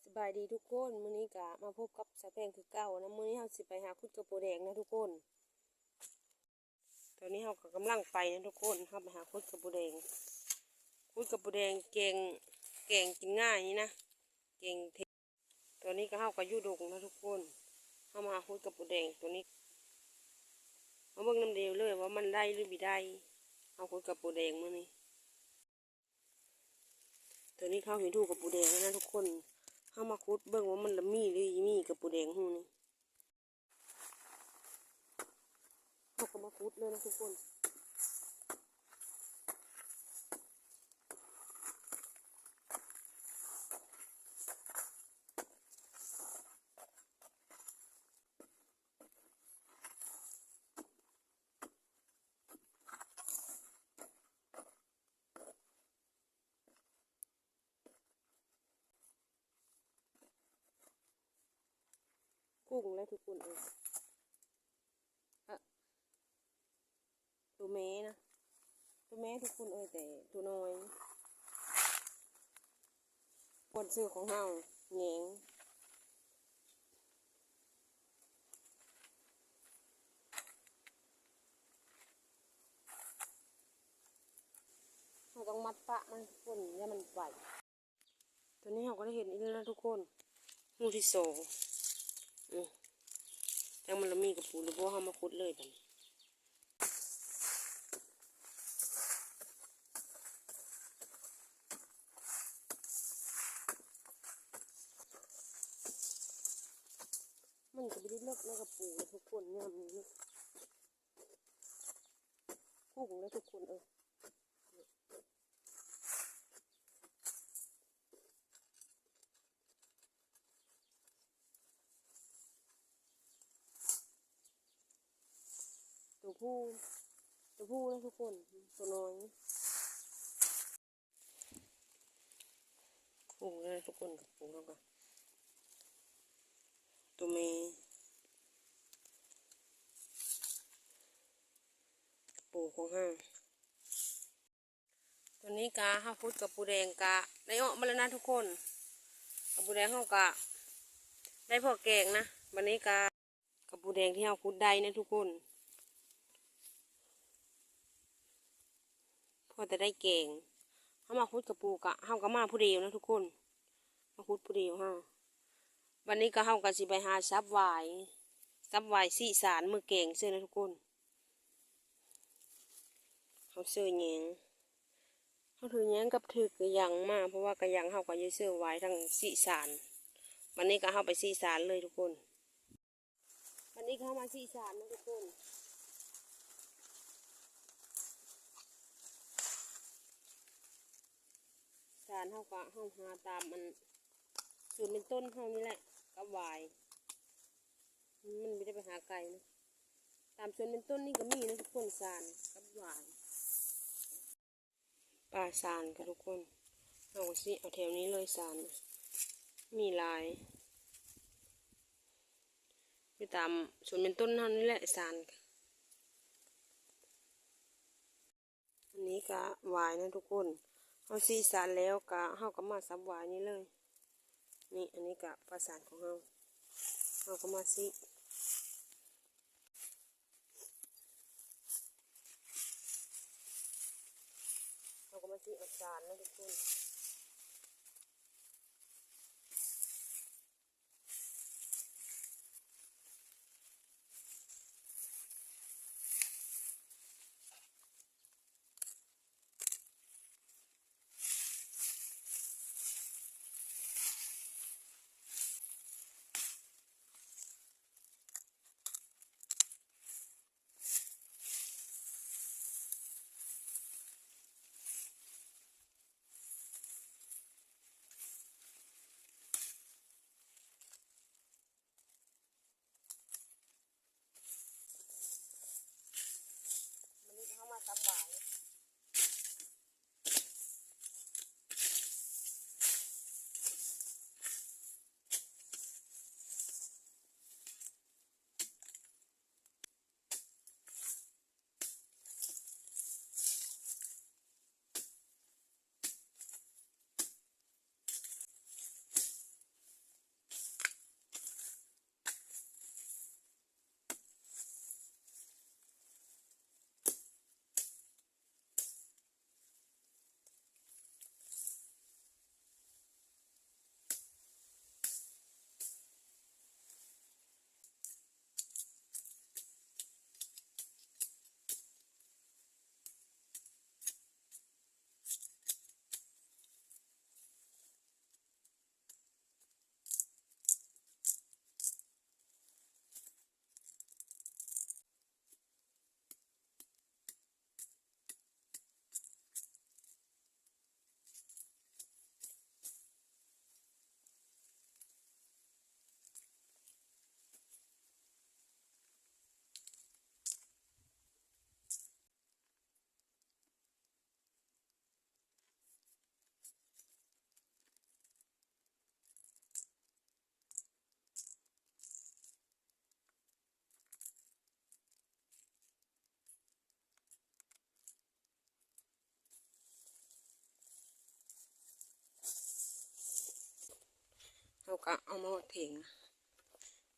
ສະບາຍດີທຸກຄົນ, ມື້ນີ້ກະມາພົບກັບສາວແພງຄືເກົ່ານະ. ມື້ນີ້ເຮົາຊິໄປຫາຂຸດກະປູແດງນະທຸກຄົນ. ຕອນນີ້ເຮົາກະກຳລັງໄປນະທຸກຄົນ, ເຮົາໄປຫາຂຸດກະປູແດງ. ຂຸດກະປູແດງແກງ, ແກງກິນງ່າຍນີ້ນະ, ແກງເທ. ຕອນນີ້ກະເຮົາກະຢູ່ດົງນະທຸກຄົນ, ເຮົາມາຫາຂຸດກະປູແດງ. ຕອນນີ້ມາເບິ່ງນຳເດວເລີຍວ່າມັນໄດ້ຫຼືບໍ່ໄດ້, ເຮົາຂຸດກະປູແດງມື້ນີ້. ຕອນນີ້ເຮົາເຫັນຮູກະປູແດງແລ້ວນະທຸກຄົນ, ເຮົາມາຂຸດເບິ່ງວ່າມັນລະມີຫຼືບໍ່ມີກະປູແດງຮູນີ້. ເຮົາກະມາຂຸດເລີຍນະທຸກຄົນ. ກຸ້ງແຫຼະທຸກຄົນເອີຍ. ອະ ໂຕແມ່ນະ, ໂຕແມ່ທຸກຄົນເອີຍ, ແຕ່ໂຕນ້ອຍ. ຄວນຊື້ຂອງເຮົາແຍງ. ເຮົາຕ້ອງມັດປະມັນທຸກຄົນ, ຢ່າມັນໄປ. ຕອນນີ້ເຮົາກະໄດ້ເຫັນອີກແລ້ວນະທຸກຄົນ, ຮູທີສອງ. ອື ຈັ່ງມັນລະມີກະປູຫຼືບໍ່, ເຮົາມາຂຸດເລີຍບາດນີ້. ມັນກະບໍ່ໄດ້ເລິກນະກະປູນະທຸກຄົນ, ຍາມນີ້ນະ ກຸ້ງເລີຍທຸກຄົນເອີຍ. ໂຕຜູ້ ໂຕຜູ້ນະທຸກຄົນ, ໂຕນ້ອຍ. ໂອ້ ນະທຸກຄົນ, ໂຕແມ່ ໂຕຂອງເຮົາ. ຕອນນີ້ກະເຮົາຂຸດກະປູແດງກະໄດ້ອອກມາແລ້ວນະທຸກຄົນ. ກະປູແດງເຮົາກະໄດ້ພໍແກງນະ. ບາດນີ້ກະ ກະປູແດງທີ່ເຮົາຂຸດໄດ້ນະທຸກຄົນ, ພໍແຕ່ໄດ້ແກງ. ເຮົາມາຂຸດກະປູກະ ເຮົາກະມາຜູ້ດຽວນະທຸກຄົນ, ມາຂຸດຜູ້ດຽວເຮົາ. ບາດນີ້ກະເຮົາກະຊິໄປຫາສັບຫວາຍ, ສັບຫວາຍຊິສານມື້ແກງເຊີນະທຸກຄົນ. ເຮົາເຊີແຍງ, ເຮົາຖືແຍງກັບຖືກະຍັງມາ, ເພາະວ່າກະຍັງເຮົາກະຢູ່ເຊີຫວາຍທັງຊິສານ. ບາດນີ້ກະເຮົາໄປຊິສານເລີຍທຸກຄົນ. ບາດນີ້ກະເຮົາມາຊິສານນະທຸກຄົນ. ສານເຮົາກະ ເຮົາຫາຕາມອັນ ສວນເປັນຕົ້ນເຮົານີ້ແຫຼະ ກັບຫວາຍ. ມັນບໍ່ໄດ້ໄປຫາໄກນະ, ຕາມສວນເປັນຕົ້ນນີ້ກະມີນະທຸກຄົນ, ສານກັບຫວາຍ. ປ່າສານກະທຸກຄົນ, ເຮົາກະຊິເອົາແຖວນີ້ເລີຍສານ, ມີຫຼາຍ ຢູ່ຕາມສວນເປັນຕົ້ນເຮົານີ້ແຫຼະສານ. ອັນນີ້ກະຫວາຍນະທຸກຄົນ, ເຮົາຊິສານແລ້ວກະ ເຮົາກະມາສັບຫວາຍນີ້ເລີຍ. ນີ້ ອັນນີ້ກະປ່າສານຂອງເຮົາ, ເຮົາກະມາຊິ ເຮົາກະມາຊິເອົາສານນະທຸກຄົນ. ກະເອົາມາຮອດເຖິງ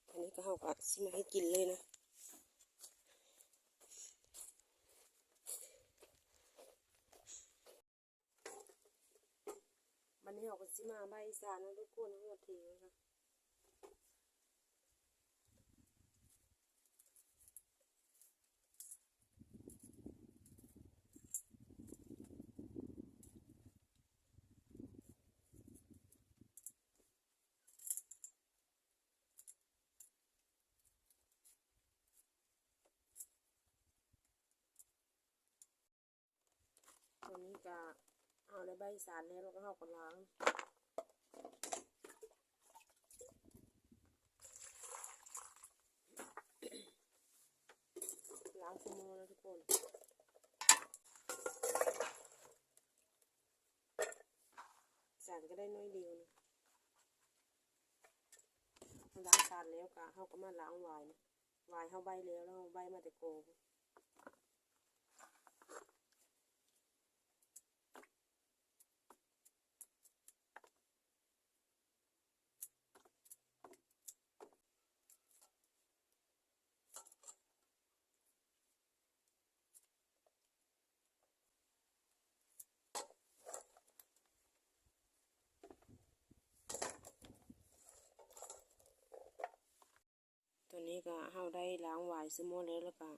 ອັນນີ້ກະເຮົາກະຊິມາເຮັດກິນເລີຍນະ. ບັດນີ້ເຮົາກະຊິມາໃບສານເນາະທຸກຄົນ ເຮົາມາເທນະ. ຕອນນີ້ກະເຮົາໄດ້ໃບສານແລ້ວ ແລ້ວກະເຮົາກະລ້າງ ລ້າງສະໝໍ້ນະທຸກຄົນ. ສານກະໄດ້ໜ້ອຍດຽວນະ. ເຮົາລ້າງສານແລ້ວກະເຮົາກະມາລ້າງຫວາຍນະ. ຫວາຍເຮົາໃບ້ແລ້ວ ແລ້ວເຮົາໃບ້ມາແຕ່ກອ. ຕອນນີ້ກະເຮົາໄດ້ລ້າງຫວາຍຊະໝໍ້ແລ້ວ ແລ້ວກະ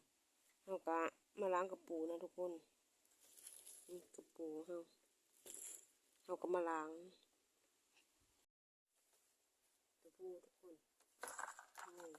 ເຮົາກະມາລ້າງກະປູນະທຸກຄົນ. ນີ້ກະປູເຮົາ ເຮົາກະມາລ້າງ ກະປູທຸກຄົນ ນີ້.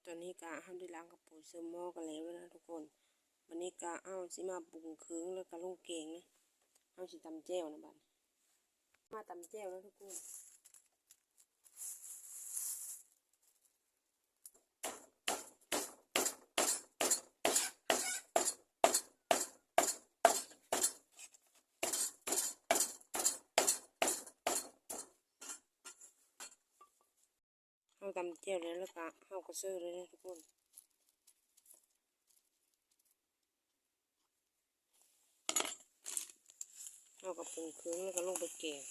ຕອນນີ້ກະເຮົາໄດ້ລ້າງກະປູໃສ່ໝໍ້ກັນແລ້ວນະທຸກຄົນ. ບາດນີ້ກະເຮົາຊິມາປຸງເຄື່ອງ ແລ້ວກະລົງແກງນະ. ເຮົາຊິຕຳແຈ່ວນະບາດນີ້. ມາຕຳແຈ່ວນະທຸກຄົນ. ເຮົາຕຳແຈ່ວແລ້ວ ແລ້ວກະເຮົາກະເສີບເລີຍນະທຸກຄົນ. ເຮົາກະປຸງເຄື່ອງ ແລ້ວກະລົງໄປແກງ.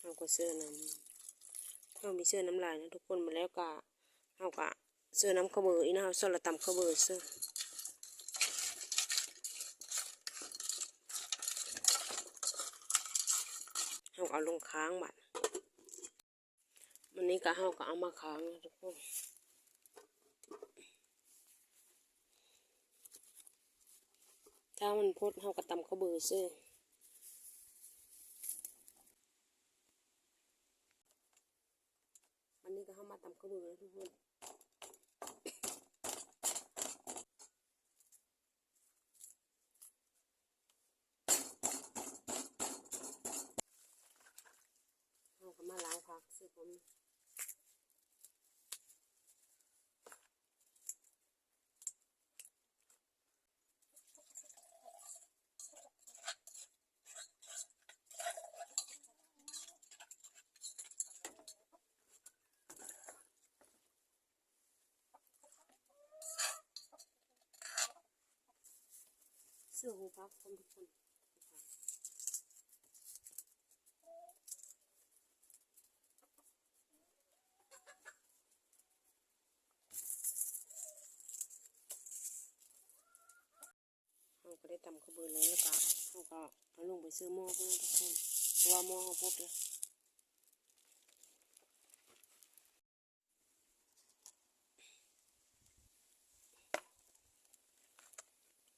ເຮົາກະເສີບນ້ຳ ເຮົາມີເສີບນ້ຳຫຼາຍນະທຸກຄົນ. ມາແລ້ວກະ ເຮົາກະເສີບນ້ຳເຂົ້າເບີອີກນະ. ເຮົາຊອດລະຕຳເຂົ້າເບີເສີບ. ເຮົາເອົາລົງຄ້າງບາດ. ບາດນີ້ກະເຮົາກະເອົາມາຄ້າງນະທຸກຄົນ. ຖ້າມັນພົດເຮົາກະຕຳເຂົ້າເບີເສີບ. ບາດນີ້ກະເຮົາມາຕຳເຂົ້າເບີນະທຸກຄົນ. ຄືຫູພັກ ທ່ານຜູ້ຊົມ. ເຮົາກໍໄດ້ຕຳເຂົ້າເບີແລ້ວ ແລ້ວກໍເຮົາກໍເອົາລົງໄປໃສ່ໝໍ້ພຸ້ນນະທຸກຄົນ ເພາະວ່າໝໍ້ເຮົາບົດແລ້ວ.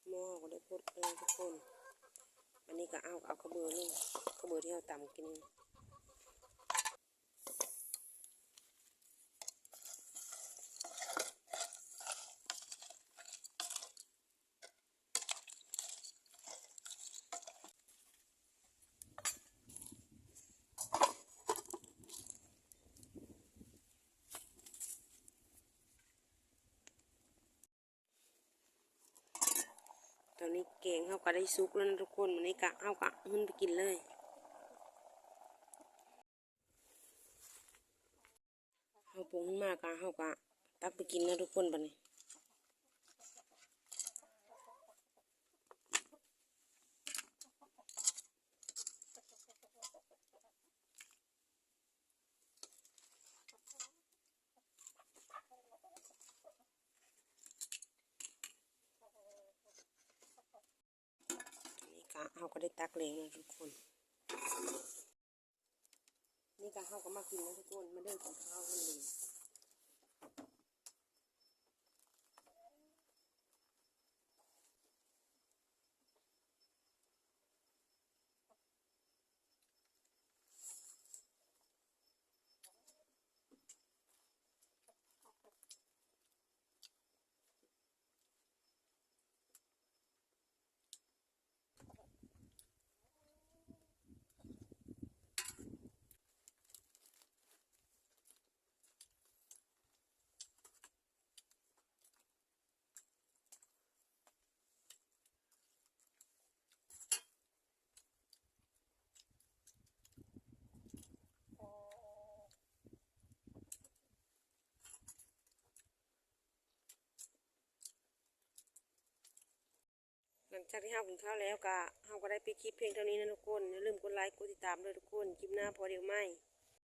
ໝໍ້ເຮົາກໍໄດ້ບົດແລ້ວທຸກຄົນ. ອັນນີ້ກໍເອົາ ເອົາເຂົ້າເບີລົງ ເຂົ້າເບີທີ່ເຮົາຕຳກິນນີ້. ຕອນນີ້ແກງເຮົາກໍໄດ້ສຸກແລ້ວນະທຸກຄົນ. ບາດນີ້ກະ ເຮົາກະຫຸ້ນໄປກິນເລີຍ. ເຮົາປຸງຂຶ້ນມາກະ ເຮົາກະຕັກໄປກິນນະທຸກຄົນ. ບາດນີ້ ນີ້ກະ ເຮົາກໍໄດ້ຕັກແລ້ວນະທຸກຄົນ. ນີ້ກະ ເຮົາກໍມາກິນນະທຸກຄົນ. ມາເດີ ກິນເຂົ້ານຳກັນ. ຫຼັງຈາກທີ່ເຮົາກິນເຂົ້າແລ້ວກະ ເຮົາກໍໄດ້ປິດຄລິບພຽງເທົ່ານີ້ນະທຸກຄົນ. ຢ່າລືມກົດໄລ ກົດຕິດຕາມເດີທຸກຄົນ. ຄລິບໜ້າພໍ້ກັນໃໝ່.